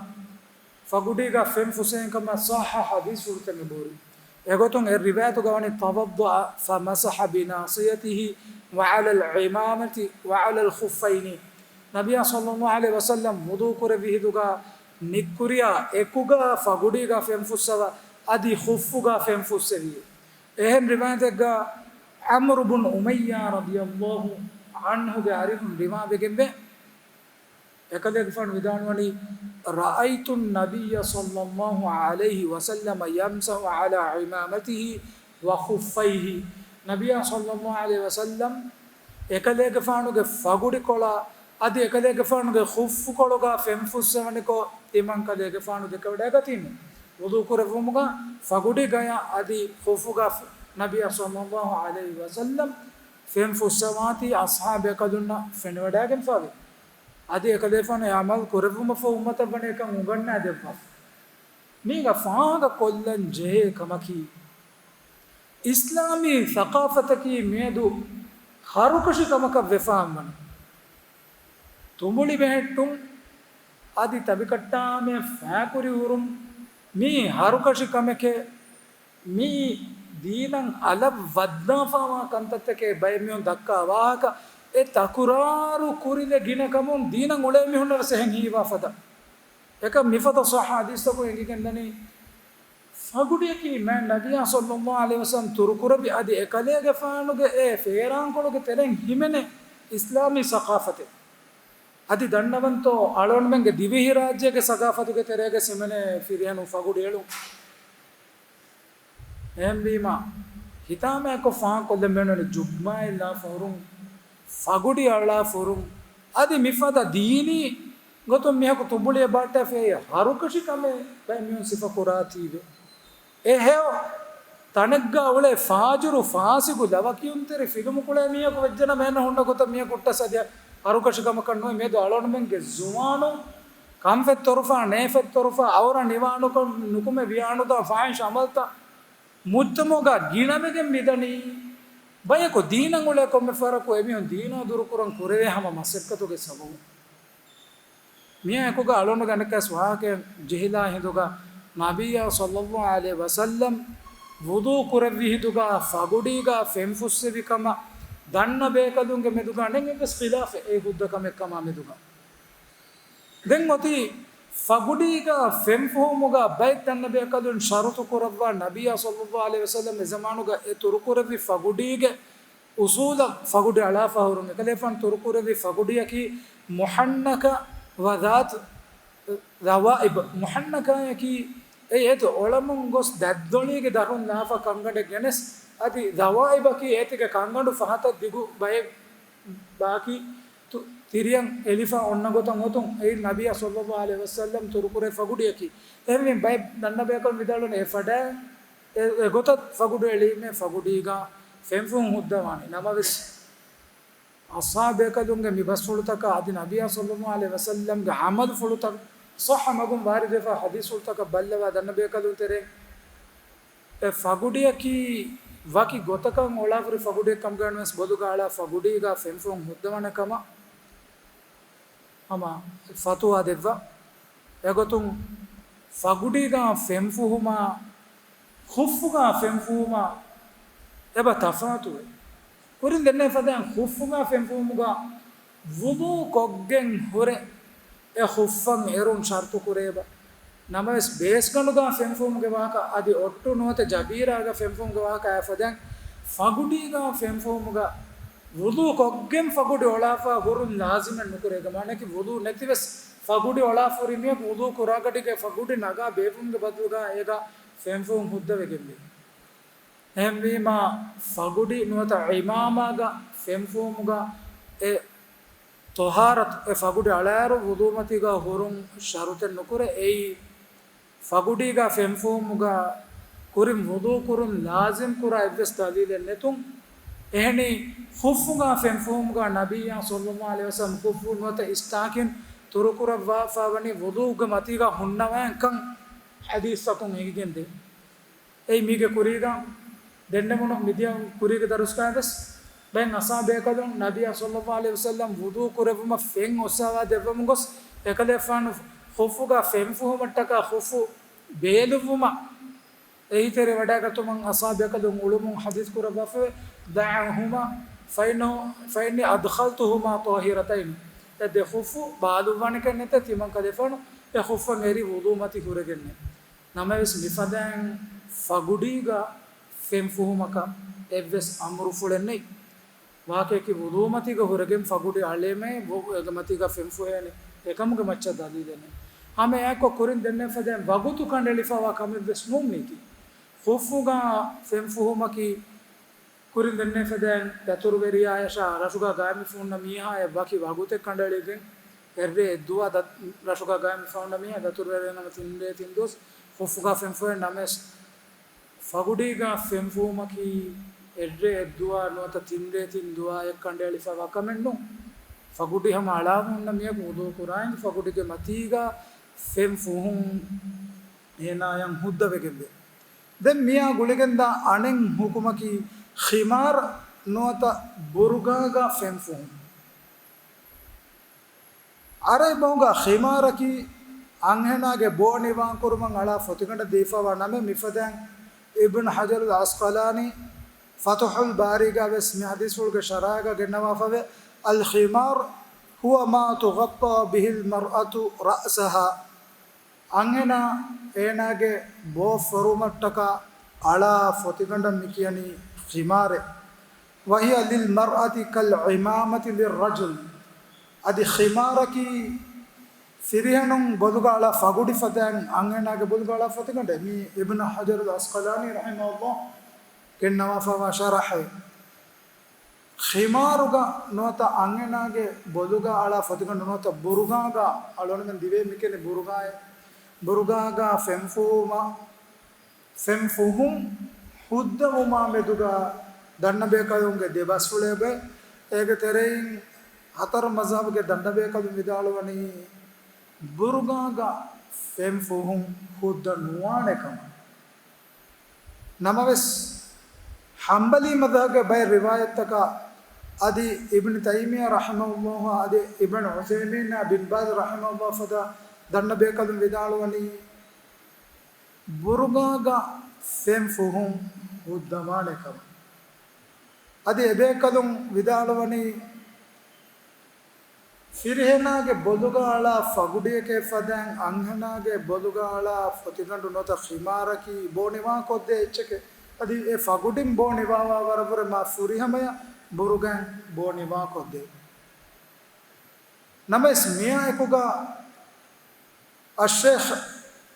ފަގުޑީގަ ފެން ފުއްސޭން ކަމަށް ޞައްޙަ ޙަދީޘްފުޅުތައް އެބަހުރި. އެގޮތުން އެ ރިވާޔަތުގަ ވަނީ، "تَوَضَّأَ فَمَسَحَ بِنَاصِيَتِهِ وَعَلَى الْعِمَامَةِ وَعَلَى الْخُفَّيْنِ." ނަބިއްޔާ ޞައްލައްލާހު ޢަލައިހި ވަސައްލަމް ވުޟޫ ކުރެއްވި ހިނދުގަ ނިއްކުރިޔާ އެކުގަ ފަގުޑީގަ ފެން ފުއްސަވާ އަދި ޚުއްފުގަ ފެން ފުއްސެވި. އެހެން ރިވާޔަތެއްގަ ޢަމްރު ބުން އުމައްޔާ ރަޟިޔައްލާހު ޢަންހުގެ އަރިހުން ރިވާވެގެންވޭ، އެކަލޭގެފާނު ވިދާޅުވަނީ، "رَأَيْتُ النَّبِيَّ صَلَّى اللَّهُ عَلَيْهِ وَسَلَّمَ يَمْسَحُ عَلَى عِمَامَتِهِ وَخُفَّيْهِ." ނަބިއްޔާ ޞައްލައްލާހު ޢަލައިހި ވަސައްލަމް އެކަލޭގެފާނުގެ ފަގުޑިކޮޅާ އަދި އެކަލޭގެފާނުގެ ޚުއްފުކޮޅުގަ ފެން ފުއްސެވުނިކޮށް، ތިމަންކަލޭގެފާނު ދެކެވަޑައިގަތީމު. ވުޟޫ ކުރެއްވުމުގަ ފަގުޑިގަޔަށް އަދި ޚުއްފުގަ ނަބިއްޔާ ޞައްލައްލާހު ޢަލައިހި ވަސައްލަމް ފެން ފުއްސަވާތީ އަޞްޙާބު ބޭކަލުންނަށް ފެނިވަޑައިގެންފަވި. އަދި އެކަލޭގެފާނު އެ ޢަމަލު ކުރެއްވުމަށްފަހު އުއްމަތަށް ވަނީ އެކަން އުނގަންނާ ދެއްވާފަ. މީގަ ފާހަގަ ކޮށްލަން ޖެހޭ ކަމަކީ، އިސްލާމީ ސަޤާފަތަކީ މިއަދު ހަރުކަށި ކަމަކަށް ވެފާން ވަނީ. ތުނބުޅި ބެހެއްޓުން އަދި ތަބިކައްޓާމެ ފާކުރި ހުރުން މީ ހަރުކަށި ކަމެކޭ. މިއީ ދީނަށް އަލަށް ވައްދާފާވާ ކަންތައްތަކޭ ބައެއް މީހުން ދައްކާ ވާހަކަ. އެ ތަކުރާރު ކުރިލެއް ގިނަ ކަމުން ދީނަށް އުޅޭ މީހުންނަށް ވެސް އެހެން ހީވާފަދަ. އެކަމް މިފަދަ ޞައްޙަ ޙަދީޘްތަކުން އެނގިގެންދަނީ، ފަގުޑިއަކީ މާތް ނަބިއްޔާ ޞައްލައްލާހު ޢަލައިހި ވަސައްލަމް ތުރުކުރެއްވި އަދި އެކަލޭގެފާނުގެ އެ ފޭރާންކޮޅުގެ ތެރެއިން ހިމެނޭ އިސްލާމީ ސަޤާފަތެއް. އަދި ދަންނަވަންތޯ، އަޅުގަނޑުމެންގެ ދިވެހިރާއްޖޭގެ ސަޤާފަތުގެ ތެރޭގަ ހިމެނޭ ފިރިހެނުން ފަގުޑި އެޅުން. އެހެންވީމަ، ހިތާމައެއްކޮށް ފާހަގަކޮށްލަން ބޭނުންވަނީ ޖުއްމާއެއް ލާފަ ހުރުން، ފަގުޑި އަޅާފަ ހުރުން، އަދި މިފަދަ ދީނީ ގޮތުން މީހަކު ތުނބުޅިއެއް ބަހައްޓާފައި ހަރުކަށި ކަމެއް ބައެއް މީހުން ސިފަ ކުރާތީވެ. އެހެޔޮ ތަނެއްގަ އުޅޭ ފާޖިރު ފާސިގު ލަވަކިޔުންތެރި ފިލުމުކުޅޭ މީހަކު ވެއްޖެނަމަ އޭނަ ހުންނަ ގޮތަށް މީހަކު ހުއްޓަސް އަދި ހަރުކަށި ކަމަކަށް ނުވޭ. މިއަދު އަޅުގަނޑުމެންގެ ޒުވާނުން ކަންފަތް ތޮރުފާ، ނޭފަތް ތޮރުފާ، އައުރަ ނިވާނުކަން ނުކުމެ ވިޔާނުދާ ފާޙިޝް ޢަމަލްތައް މުޖްތަމަޢުގަ ގިނަވެގެން މިދަނީ. ބަޔަކު ދީނަށް އުޅޭ ކޮންމެ ފަހަރަކު އެމީހުން ދީނާ ދުރުކުރަން ކުރެވޭ ހަމަ މަސައްކަތުގެ ސަބަބުން. މިއާ އެކުގަ އަޅުގަނޑު އަނެއްކާސް ވާހަކައެއް ޖެހިލާ ހިނދުގަ، ނަބިއްޔާ ޞައްލައްލާހު ޢަލައިހި ވަސައްލަމް ވުޟޫ ކުރެއްވި ހިނދުގަ ފަގުޑީގަ ފެން ފުއްސެވި ކަމަށް ދަންނަ ބޭކަލުންގެ މެދުގަ ނެތް އެއްވެސް ޚިލާފެއް އެ ހުއްދަ ކަމެއް ކަމާ މެދުގަ. ދެން އޮތީ ފަގުޑީގަ ފެން ފުހުމުގަ ބައެއް ދަންނަ ބޭކަލުން ޝަރުތު ކުރައްވާ، ނަބިއްޔާ ޞައްލައްލާހު ޢަލައިހި ވަސައްލަމް އެ ޒަމާނުގަ އެ ތުރުކުރެއްވި ފަގުޑީގެ އުޞޫލަށް ފަގުޑި އަޅާފަ ހުރުން. އެކަލޭފާނު ތުރުކުރެއްވި ފަގުޑިއަކީ މުޙައްނަކަ ވަ ޛާތު ޛަވާއިބް. މުޙައްނަކާއަކީ އެ އޭތި އޮޅަމުން ގޮސް ދަތްދޮޅީގެ ދަށުން ލާފަ ކަންގަނޑެއް ގެނެސް، އަދި ޛަވާއިބަކީ އޭތިގެ ކަންގަނޑު ފަހަތަށް ދިގު ބައެއް ބާކީ ތު-، ތިރިއަށް އެލިފަ އޮންނަ ގޮތަށް އޮތުން. އެއީ ނަބިއްޔާ ޞައްލައްލާހު ޢަލައިހި ވަސައްލަމް ތުރުކުރެއްވި ފަގުޑިއަކީ. އެހެންވެ ބައެއް ދަންނަ ބޭކަލުން ވިދާޅުވަނީ އެ ފަޑާ އެ، އެ ގޮތަށް ފަގުޑު އެޅީމޭ ފަގުޑީގަ ފެންފުހުން ހުއްދަވާނެ. ނަމަވެސް، އަޞްޙާބު ބޭކަލުންގެ މި ބަސްފުޅުތަކާ އަދި ނަބިއްޔާ ޞައްލައްލާހު ޢަލައިހި ވަސައްލަމްގެ ޢަމަލުފުޅުތައް ޞައްޙަ މަގުން ވާރިދުވެފަ ޙަދީޘްފުޅުތަކަށް ބައްލަވާ ދަންނަ ބޭކަލުން ތެރޭ، އެ ފަގުޑިއަކީ ވަކި ގޮތަކަށް އޮޅާފަ ހުރި ފަގުޑިއެއް ކަމުގައި ނުވެސް ބޮލުގަ އަޅާ ފަގުޑީގަ ފެންފުހުން ހުއްދަވާނެ ކަމަށް ހަމަ ފަތުވާ ދެއްވާ. އެގޮތުން ފަގުޑީގަ ފެންފުހުމާ ޚުއްފުގަ ފެންފުހުމާ އެބަ ތަފާތުވޭ. ކުރިން ދެންނެވި ފަދައިން ޚުއްފުގަ ފެންފުހުމުގަ ވުޟޫ ކޮށްގެން ހުރެ އެ ޚުއްފަށް އެރުން ޝަރުތު ކުރޭބަ. ނަމަވެސް، ބޭސްގަނޑުގަ ފެންފުހުމުގެ ވާހަކަ އަދި އޮއްޓު ނުވަތަ ޖަބީރާގަ ފެންފުހުމުގެ ވާހަކަ އައިފަދައިން، ފަގުޑީގަ ފެންފުހުމުގަ ވުޟޫ ކޮށްގެން ފަގުޑި އޮޅާފަ ހުރުން ލާޒިމެއް ނުކުރޭ. މާނައަކީ، ވުޟޫ ނެތިވެސް ފަގުޑި އޮޅާފަ ހުރި މީހަކު ވުޟޫ ކުރާ ގަޑީގަ ފަގުޑި ނަގާ ބޭއްވުމުގެ ބަދަލުގަ އޭގަ ފެންފުހުން ހުއްދަވެގެންވޭ. އެހެންވީމާ، ފަގުޑި ނުވަތަ ޢިމާމާގަ ފެންފުހުމުގަ އެ ޠަހާރަތު، އެ ފަގުޑި އަޅާއިރު ވުޟޫމަތީގަ ހުރުން ޝަރުތެއް ނުކުރޭ. އެއީ، ފަގުޑީގަ ފެންފުހުމުގަ ކުރިން ވުޟޫ ކުރުން ލާޒިމް ކުރާ އެއްވެސް ދަލީލެއް ނެތުން. އެހެނީ، ޚުއްފުގަ ފެންފުހުމުގަ ނަބިއްޔާ ޞައްލައްލާހު ޢަލައިހި ވަސައްލަމަ ޚުއްފު ނުވަތަ އިސްތާކިން ތުރުކުރައްވާފަ ވަނީ ވުޟޫގެ މަތީގަ ހުންނަވައިންކަން ޙަދީޘްތަކުން އެނގިގެންދޭ. އެއީ މީގެ ކުރީގަ ދެންނެވުނު މިދިޔަ ކުރީގެ ދަރުސްގައިވެސް ބައެއް އަޞްޙާބު ބޭކަލުން ނަބިއްޔާ ޞައްލައްލާހު ޢަލައިހި ވަސައްލަމަ ވުޟޫ ކުރެއްވުމަށް ފެން އޮއްސަވާ ދެއްވަމުން ގޮސް، އެކަލޭގެފާނު ޚުއްފުގަ ފެން ފުހުމަށްޓަކާ ޚުއްފު ބޭލުއްވުމަށް އެހީތެރިވަޑައިގަތުމަށް އަޞްޙާބު ބޭކަލުން އުޅުމުން ޙަދީޘް ކުރައްވާފައިވޭ، "دعهما فإنه، فإني أدخلتهما طاهرتين." އެ ދެ ޚުއްފު ބާލުއްވާނެކަން ނެތޭ، ތިމަން ކަލޭގެފާނު އެ ޚުއްފަށް އެރި ވުޟޫމަތި ކުރެގެންނޭ. ނަމަވެސް، މިފަދައިން ފަގުޑީގަ ފެން ފުހުމަކަށް އެއްވެސް އަމުރުފުޅެއް ނެތް. ވާހަކައަކީ، ވުޟޫމަތީގަ ހުރެގެން ފަގުޑި އަޅޭމޭ، ވު-، އޭގެ މަތީގަ ފެން ފުހޭނެ އެކަމުގެ މައްޗަށް ދަލީލެއް ނެތް. ހަމަ އެއާއެކު ކުރިން ދެންނެވިފަދައިން ވަގުތު ކަނޑައެޅިފައިވާ ކަމެއްވެސް ނޫން މީކީ. ޚުއްފުގަ ފެން ފުހުމަކީ، ކުރިން ދެންނެވިފަދައިން ދަތުރުވެރިޔާޔަށާ ރަށުގަ ގާތްމިފަ ހުންނަ މީހާއެއް ވަކި ވަގުތެއް ކަނޑައެޅިގެން އެއްރޭ އެއްދުވާ ދަ-، ރަށުގަ ގާތްމިފަ ހުންނަ މީހާ ދަތުރުވެރިޔާ ނަމަ ތިން ރޭ ތިން ދުވަސް ޚުއްފުގަ ފެން ފުހޭ. ނަމަވެސް، ފަގުޑީގަ ފެން ފުހުމަކީ އެއްރޭ އެއްދުވާ ނުވަތަ ތިން ރޭ ތިން ދުވާއެއް ކަނޑައެޅިފައިވާ ކަމެއް ނޫން. ފަގުޑި ހަމަ އަޅާފަ ހުންނަ މީހަކު ވުޟޫ ކުރާއިން ފަގުޑިގެ މަތީގަ ފެން ފުހުން އޭނާޔަށް ހުއްދަވެގެންވޭ. ދެން މިއާ ގުޅިގެންދާ އަނެއް ޙުކުމަކީ، ޚިމާރު ނުވަތަ ބުރުގާގަ ފެން ފުހުން. ޢަރަބި ބަހުގަ ޚިމާރަކީ އަންހެނާގެ ބޯ ނިވާކުރުމަށް އަޅާ ފޮތިގަނޑަށް ދީފައިވާ ނަމެއް. މިފަދައިން އިބްނު ޙަޖަރުލް ޢަސްޤަލާނީ ފަތުޙުލް ބާރީގަ ވެސް މި ޙަދީޘްފުޅުގެ ޝަރަޙައިގަ ގެންނަވާފައިވޭ، "الخمار هو ما تغطى به المرأة رأسها." އަންހެނާ އޭނާގެ ބޯ ފޮރުމަށްޓަކާ އަޅާ ފޮތިގަނޑަށް މި ކިޔަނީ ޚިމާރޭ. "وهي للمرأة كالعمامة للرجل." އަދި ޚިމާރަކީ ފިރިހެނުން ބޮލުގަ އަޅާ ފަގުޑި ފަދައިން އަންހެނާގެ ބޮލުގަ އަޅާ ފޮތިގަނޑޭ. މީ އިބްނު ޙަޖަރުލް ޢަސްޤަލާނީ ރަޙިމަހުﷲ ގެންނަވާފައިވާ ޝަރަޙެއް. ޚިމާރުގަ ނުވަތަ އަންހެނާގެ ބޮލުގަ އަޅާ ފޮތިގަނޑު ނުވަތަ ބުރުގާގަ، އަޅުގަނޑުމެން ދިވެހި މިކިޔަނީ ބުރުގާއޭ. ބުރުގާގަ ފެން ފުހުމަށް، ފެން ފުހުން ހުއްދަވުމާ މެދުގަ ދަންނަ ބޭކަލުންގެ ދެ ބަސްފުޅޭ ބައެއް. އޭގެ ތެރެއިން ހަތަރު މަޒްހަބުގެ ދަންނަ ބޭކަލުން ވިދާޅުވަނީ ބުރުގާގަ ފެން ފުހުން ހުއްދަ ނުވާނެ ކަމަށް. ނަމަވެސް، ޙަންބަލީ މަޒްހަބުގެ ބައެއް ރިވާޔަތްތަކަށް އަދި އިބްނު ތައިމިއްޔާ ރަޙިމަހުﷲ އަދި އިބްނު ޢުޘައިމީން، ބިން ބާޒް ރަޙިމަހުﷲ ފަދަ ދަންނަ ބޭކަލުން ވިދާޅުވަނީ، ބުރުގާގަ ފެން ފުހުން ހުއްދަވާނެ ކަމަށް. އަދި އެބޭކަލުން ވިދާޅުވަނީ، ފިރިހެނާގެ ބޮލުގަ އަޅާ ފަގުޑިއެކޭ ފަދައިން އަންހެނާގެ ބޮލުގަ އަޅާ ފޮތިގަނޑު ނުވަތަ ޚިމާރަކީ ބޯ ނިވާކޮށްދޭ އެއްޗެކޭ. އަދި އެ ފަގުޑިން ބޯ ނިވާވާ ވަރަށްވުރެ މާ ފުރިހަމަޔަށް ބުރުގާއިން ބޯ ނިވާކޮށްދޭ. ނަމަވެސް، މިއާއެކުގަ އައްޝޭޚް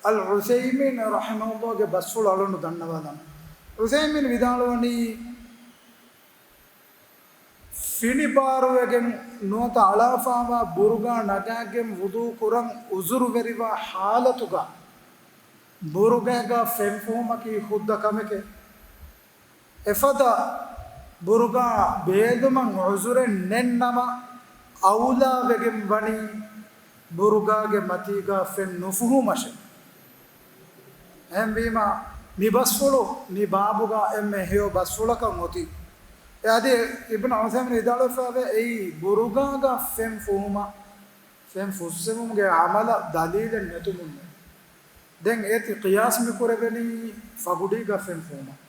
އަލް ޢުޘައިމީން ރަޙިމަހުﷲގެ ބަސްފުޅު އަޅުން ދަންނަވާލަން. ޢުޘައިމީން ވިދާޅުވަނީ، ފިނިބާރުވެގެން ނުވަތަ އަޅާފާވާ ބުރުގާ ނަގާގެން ވުޟޫ ކުރަން ޢުޛުރުވެރިވާ ޙާލަތުގަ ބުރުގާގަ ފެން ފުހުމަކީ ހުއްދަ ކަމެކޭ. އެފަދަ ބުރުގާ ބޭލުމަށް ޢުޛުރެއް ނެތްނަމަ، އައުލާވެގެން ވަނީ ބުރުގާގެ މަތީގަ ފެން ނުފުހުމަށެވެ. އެހެންވީމަ، މި ބަސްފުޅު މި ބާބުގަ އެންމެ ހެޔޮ ބަސްފުޅަކަށް އޮތީ. އެ އަދި އިބްނު ޢުޘައިމީން ވިދާޅުވެފައިވޭ، އެއީ ބުރުގާގަ ފެން ފުހުމަށް، ފެން ފުއްސެވުމުގެ ޢަމަލަށް ދަލީލެއް ނެތުމުންނޭ. ދެން އޭތި ޤިޔާސް މި ކުރެވެނީ ފަގުޑީގަ ފެން ފުހުމަށް.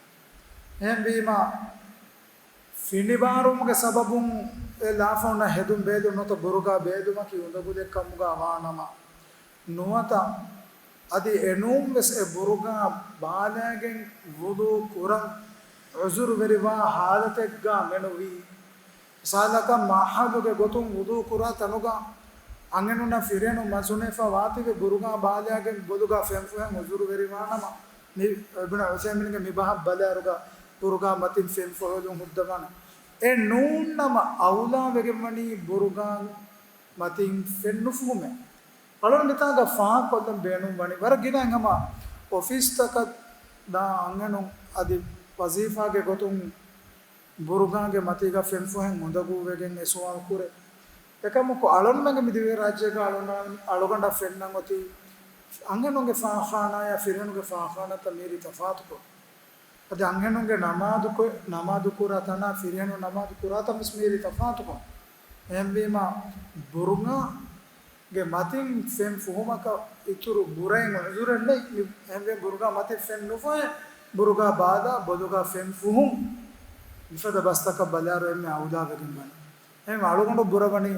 އެހެންވީމަ، ފިނޑިބާރުމުގެ ސަބަބުން އެ ލާފަ ހުންނަ ހެދުން ބޭލުން ނުވަތަ ބުރުގާ ބޭލުމަކީ އުނދަގުލެއް ކަމުގަ ވާނަމަ، ނުވަތަ އަދި އެނޫން ވެސް އެ ބުރުގާ ބާލައިގެން ވުޟޫ ކުރަން ޢުޛުރުވެރިވާ ޙާލަތެއްގަ މެނުވީ. މިސާލަކަށް، މަޙައްލުގެ ގޮތުން ވުޟޫ ކުރާ ތަނުގަ އަންހެނުންނަށް ފިރިހެނުން މަސްހުނެފަ ވާތީވެ ބުރުގާ ބާލައިގެން ބޮލުގަ ފެން ފުހެން ޢުޛުރުވެރިވާނަމަ، މި އިބްނު ޢުޘައިމީންގެ މި ބަހަށް ބަލާއިރުގަ ބުރުގާ މަތިން ފެން ފުހެލުން ހުއްދަވާނެ. އެ ނޫންނަމަ އައުލާ ވެގެންވަނީ ބުރުގާ މަތިން ފެން ނުފުހުމޭ. އަޅުން މިތާގަ ފާހަގަކޮށްލަން ބޭނުން ވަނީ ވަރަށް ގިނައިން ހަމަ އޮފީސްތަކަށް ދާ އަންހެނުން އަދި ވަޒީފާގެ ގޮތުން ބުރުގާގެ މަތީގަ ފެން ފުހެން އުނދަގޫވެގެން އެ ސުވާލު ކުރޭ. އެކަމަކު އަޅުންމެންގެ މި ދިވެހި ރާއްޖޭގަ އަޅުން، އަޅުގަނޑަށް ފެންނަން އޮތީ އަންހެނުންގެ ފާޚާނާޔާ ފިރިހެނުންގެ ފާޚާނާތައް މީރި ތަފާތުކޮށް. އަދި އަންހެނުންގެ ނަމާދުކޮށް، ނަމާދުކުރާ ތަނާ ފިރިހެނުން ނަމާދު ކުރާ ތަން ވެސް މީރި ތަފާތުކޮށް. އެހެންވީމަ، ބުރުގާގެ މަތިން ފެން ފުހުމަކަށް އިތުރު ބުރައެއް ޢުޛުރެއް ނެތް. މި، އެހެންވެ ބުރުގާ މަތިން ފެން ނުފުހެ، ބުރުގާ ބާލާ ބޮލުގާ ފެން ފުހުން މިފަދަ ބަސްތަކަށް ބަލާއިރު އެންމެ އައުލާ ވެގެން ވަނީ. އެހެން އަޅުގަނޑު ބުރަވަނީ،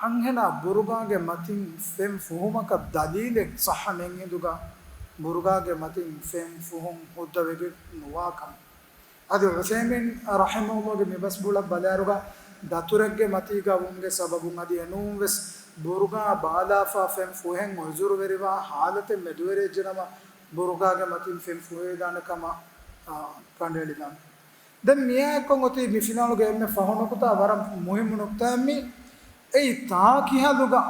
އަންހެނާ ބުރުގާގެ މަތިން ފެން ފުހުމަކަށް ދަލީލެއް ޞައްޙަ ނެތް ހިނދުގަ ބުރުގާގެ މަތިން ފެން ފުހުން ހުއްދަވެގެން ނުވާކަމަށް. އަދި ޢުޘައިމީން ރަޙިމަހުﷲގެ މި ބަސްބުޅަށް ބަލާއިރުގަ ދަތުރެއްގެ މަތީގަ ވުމުގެ ސަބަބުން އަދި އެނޫން ވެސް ބުރުގާ ބާލާފަ ފެން ފުހެން ޢުޛުރުވެރިވާ ޙާލަތެއް މެދުވެރިވެއްޖެނަމަ ބުރުގާގެ މަތިން ފެން ފުހެވިދާނެ ކަމަށް، އާ، ކަނޑައެޅިދާނެ. ދެން މިއާއެއްކޮށް އޮތީ މި ފިލާވަޅުގެ އެންމެ ފަހު ނުކުތާ ވަރަށް މުހިއްމު ނުކުތާއެއް މީ. އެއީ ތާކިހަލުގަ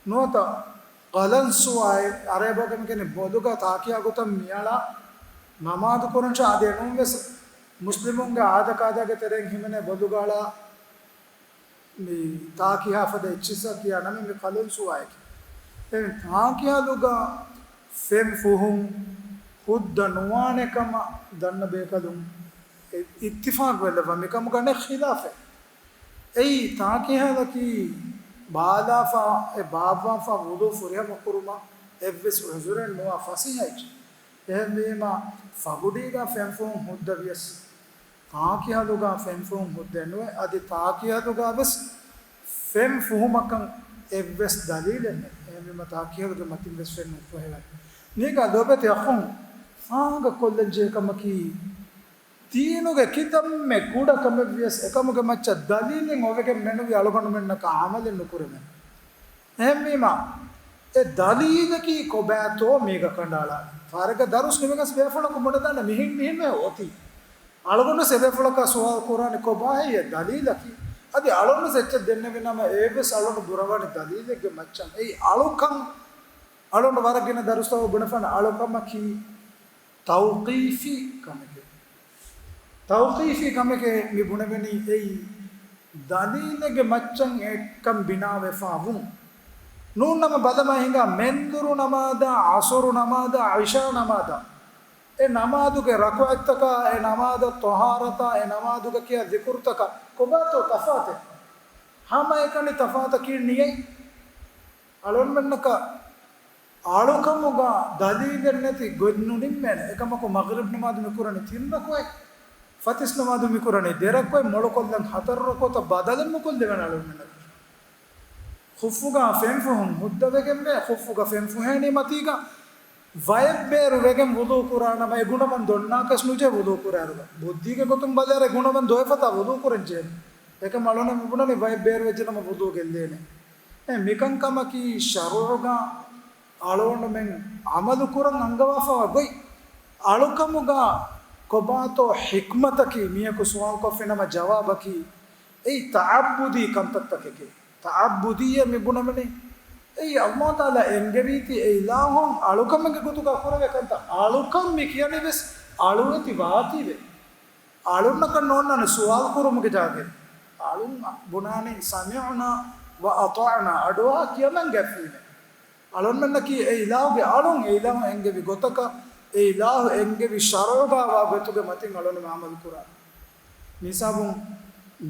ނުވަތަ ޤަލަންސުވާއެއް އަރަބި ބަހުގަ މި ކިޔަނީ ބޮލުގަ ތާކިހާ ގޮތަށް މިއަޅާ ނަމާދު ކުރަން އަދި އެނޫން ވެސް މުސްލިމުންގެ އާދަކާދައިގެ ތެރެއިން ހިމެނޭ ބޮލުގަ އަޅާ މި ތާކިހާ ފަދަ އެއްޗިއްސަށް ކިޔާ ނަމެއް މި ޤަލަންސުވާއެކޭ. ދެން ތާކިހަލުގަ ފެން ފުހުން ހުއްދަ ނުވާނެ ކަމަށް ދަންނަ ބޭކަލުން އި-، އިއްތިފާޤު ވެލައްވާ، މިކަމުގަ ނެތް ޚިލާފެއް. އެއީ ތާކިހަލަކީ ބާލާފަ، އެ ބާއްވާފަ ވުޟޫ ފުރިހަމަ ކުރުމަށް އެއްވެސް ޢުޛުރެއް ނުވާ ފަސޭހަ އެއްޗެއް. އެހެންވީމަ، ފަގުޑީގަ ފެން ފުހުން ހުއްދަ ވިޔަސް، ތާކިހަލުގަ ފެން ފުހުން ހުއްދައެއް ނުވޭ. އަދި ތާކިހަލުގަ ވެސް ފެން ފުހުމަކަށް އެއްވެސް ދަލީލެއް ނެތް. އެހެންވީމަ، ތާކިހަލުގެ މަތިން ވެސް ފެން ނުފުހެވޭނެ. މީގަ ލޯބިވެތި އަޚުން ފާހަގަކޮށްލަން ޖެހޭ ކަމަކީ، ދީނުގެ ކިތަންމެ ކުޑަ ކަމެއް ވިޔަސް އެކަމުގެ މައްޗަށް ދަލީލެއް އޮވެގެން މެނުވީ އަޅުގަނޑުމެންނަކަށް ޢަމަލެއް ނުކުރެވޭނެ. އެހެންވީމަ، އެ ދަލީލަކީ ކޮބާތޯ މީގަ ކަނޑައަޅާނެ. ފާރެއްގަ ދަރުސް ނިމިގަސް ބޭފުޅަކު ބުނެދާނެ މިހެން މިހެން އޮތީ. އަޅުގަނޑު ވެސް އެ ބޭފުޅަކާ ސުވާލު ކުރާނެ ކޮބާހޭ އެ ދަލީލަކީ. އަދި އަޅުން ވެސް އެއްޗެއް ދެންނެވި ނަމަ އެ ވެސް އަޅުން ބުރަވާނެ ދަލީލެއްގެ މައްޗަށް. އެއީ އަޅުކަން. އަޅުން ވަރަށް ގިނަ ދަރުސްތަކު ބުނެފާނެ އަޅުކަމަކީ ތައުޤީފީ ކަމެކޭ. ތައުޤީފީ ކަމެކޭ މި ބުނެވެނީ އެއީ ދަލީލެއްގެ މައްޗަށް އެކަން ބިނާވެފަ ވުން. ނޫން ނަމަ ބަލަމާ ހިނގާ މެންދުރު ނަމާދާ، ޢަޞުރު ނަމާދާ، ޢިޝާ ނަމާދާ، އެ ނަމާދުގެ ރަކުޢަތްތަކާ، އެ ނަމާދަށް ޠަހާރަތާ، އެ ނަމާދުގަ ކިޔާ ޒިކުރުތަކާ ކޮބާތޯ ތަފާތެއް؟ ހަމައެކަނި ތަފާތަކީ ނިޔަތް. އަޅުންމެންނަކަށް އަޅުކަމުގަ ދަލީލެއް ނެތި ގޮތް ނުނިންމޭނެ. އެކަމަކު މަޣްރިބް ނަމާދު މިކުރަނީ ތިން ރަކުޢަތް، ފަތިސް ނަމާދު މިކުރަނީ ދެ ރަކުޢަތް، މޮޅުކޮށްލަން ހަތަރު ރަކުޢަތަށް ބަދަލެއް ނުކޮށްލެވޭނެ އަޅުންމެންނަކަށް. ޚުއްފުގަ ފެންފުހުން ހުއްދަވެގެންވޭ، ޚުއްފުގަ ފެންފުހޭނީ މަތީގަ ވަޔެއްބޭރު ވެގެން ވުޟޫ ކުރާނަމަ އެ ގުނަވަން ދޮންނާކަސް ނުޖެހޭ ވުޟޫ ކުރާއިރުގަ. ބުއްދީގެ ގޮތުން ބަލާއިރު އެ ގުނަވަން ދޮވެފަތާ ވުޟޫ ކުރަން ޖެހޭ. އެކަމް އަޅުން މި ބުނަނީ ވަޔެއްބޭރު ވެއްޖެނަމަ ވުޟޫ ގެއްލޭނެ. އެ މިކަންކަމަކީ ޝަރުޢުގަ އަޅުގަނޑުމެން ޢަމަލު ކުރަން އަންގަވާފަވާ ގޮތް. އަޅުކަމުގަ ކޮބާތޯ ޙިކްމަތަކީ މީހަކު ސުވާލުކޮށްފިނަމަ ޖަވާބަކީ އެއީ ތަޢައްބުދީ ކަންތައްތަކެކޭ. ތަޢައްބުދީއޭ މި ބުނެވެނީ. އެއީ ﷲ ތަޢާލާ އެންގެވީތީ އެ އިލާހުން އަޅުކަމެއްގެ ގޮތުގަ ކުރެވޭ ކަންތައް. އަޅުކަން މި ކިޔަނީ ވެސް އަޅުވެތި ވާތީވެ. އަޅުންނަކަށް ނޯންނާނެ ސުވާލު ކުރުމުގެ ޖާގައެއް. އަޅުން ބުނާނީ ސަމިޢްނާ ވަ އަޠާޢްނާ، އަޑުއަހާ ކިޔަމަން ގަތްފީމޭ. އަޅުންމެންނަކީ އެ އިލާހުގެ އަޅުން، އެ އިލާހު އެންގެވި ގޮތަކަށް، އެ އިލާހު އެންގެވި ޝަރުޢުގަ ވާ ގޮތުގެ މަތިން އަޅުން ޢަމަލު ކުރާނެ. މިހިސާބުން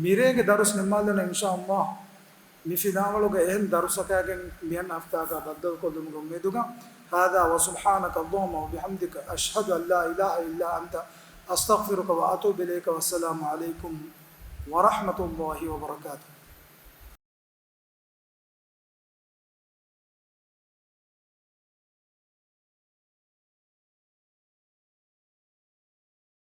މިރޭގެ ދަރުސް ނިންމާލަން އިންޝާﷲ. މި ފިލާވަޅުގަ އެހެން ދަރުސަކާގެން މިއަންނަ ހަފްތާގަ ބައްދަލުކޮށްލުމުގެ އުއްމީދުގަ. هذا وسبحانك اللهم وبحمدك أشهد أن لا إله إلا أنت أستغفرك وأتوب إليك. والسلام عليكم ورحمة الله وبركاته.